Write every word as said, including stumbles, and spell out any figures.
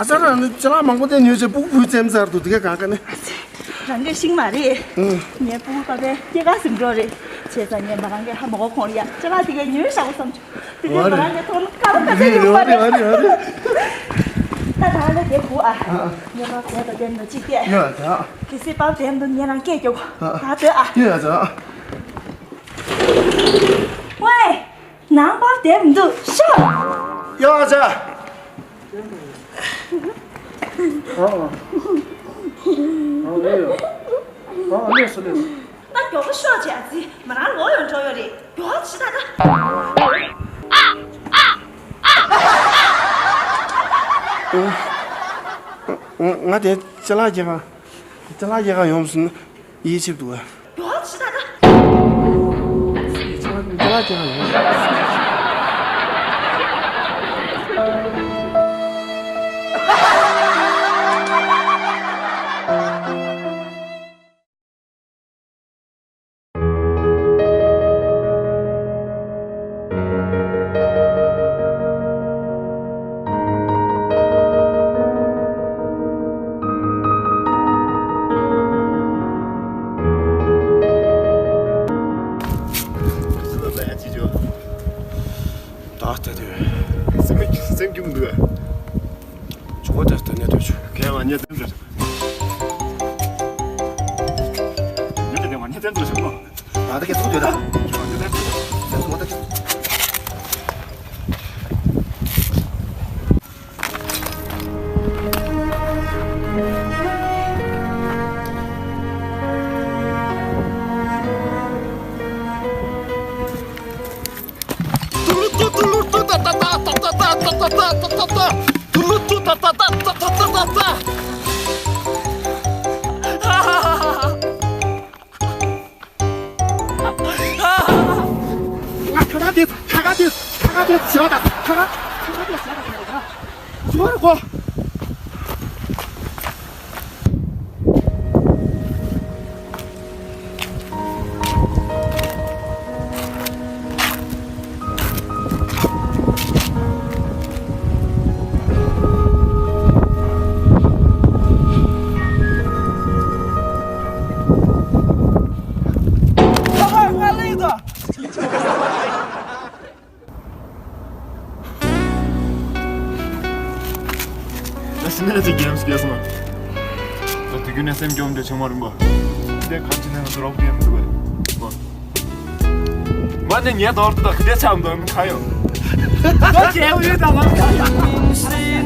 ཨ་ཅག་རང་ནི་ཅ་ལག་མང་པོ་དེ་ཉོས་བྱས་སྤུ་གུ་བུད་ཙམ་ཚར་འདུག་དེ་ག་གང་ག་ནི། རང་གི་ཤིང་མ་རེད། ངའི་སྤུ་གུ་པ་པའི་སྐྱེས་སྐར་ཟིན་འགྲོ་རེད། བྱས་ཙང་ངས་མ་རང་གི་ཧ་མ་གོ་ཁོང་ལ་ཡ་ཅ་ལག་དེ་ག་ཉོས་བཞག་གོ་བསམ་བྱུང་། དེ་ག་མ་རང་གི་ཐོག་ནས་དཀའ་ལས་ཁག་ཅིག་ཡོང་བ་རེད། ད་ད་ལས་དེ་བུ་ཨ། ངའི་པ་དེ་དང་དེ་ནོ་གཅིག་སྐད། ཡ་ད། གལ་སྲིད་པ་དེ་འདུག་ངས་རང་སྐད་རྒྱོབ་གོ། ད་སྡོད་ཨ། ཡ་ད། ཝེ། ནང་པར་བསྡད་མི་འདུག་ཤོག་ཡ་ཅག་ཨ་ཨ། ཨ་ཨ་ལས་སོ་ལས་སོ། ད་མགྱོགས་པོ་ཤོག་ཅིག་ཨ་ཙི། མ་རང་ལོག་ཡོང་འགྲོ་ཡོད་རེད། མགྱོགས་ཅིག་ད་ད། ང་དེ་ཅ་ལག་རྒྱག་ག་ཅ་ལག་རྒྱག་ག་ཡོང་ཟིན། ཡིད་ཆེས་འདུག་ག་ཡོད་ཅི་ད་ད། ཅ་ལག་ཅ་ལག་ཅ་ལག་ཡོད། ད་ལྟ་དུས། སེམས་སེམས་སྐྱོ་མི་འདུག་ཨ། ཇོ་བོ་ད་ལྟ་གནས་སྡོད་ཆོག་ཁྱེད་ང་གནས་སྡོད་འདྲ་ཞིག་ངས་དེ་ནས་ང་གནས་སྡོད་འདྲ་ཞིག་གོ་ང་ད་ཁྱེད་ཚོ་སྡོད་ད། ང་སྡོད་ད། ཁྱེད་ཚོ་ང་ད་ཁྱེད་ཚོ། ང་ཁ་ཁ་དེ་ཁ་ཁ་དེ་ཁ་ཁ་དེ་ཞེ་བ་དང་ཁ་ཁ་ཁ་ཁ་དེ་ཞེ་བ་དང་ཞེ་བ་དང་ཞེ་བ་རེད་གོ། ད་ཕྱི་ནས་ཅིག་གེམ་སྐྱེས་སོང་། ད་དུས་རྒྱུན་ནས་སེམས་སྐྱོ་མོ་འདྲ་བྱུང་མ་རུང་པ། འདི་ག་ཅི་ནས་ང་ཚོ་རོགས་ཕན་འདུག་གས། ང་ནི་ངའི་དོར་དུ་ད་ག་འདྲས་ཆགས་འདུག་ཁ་ཡོང་། ད་རྒྱལ་བོའི་ད་ང་ཁ་ཡོང་།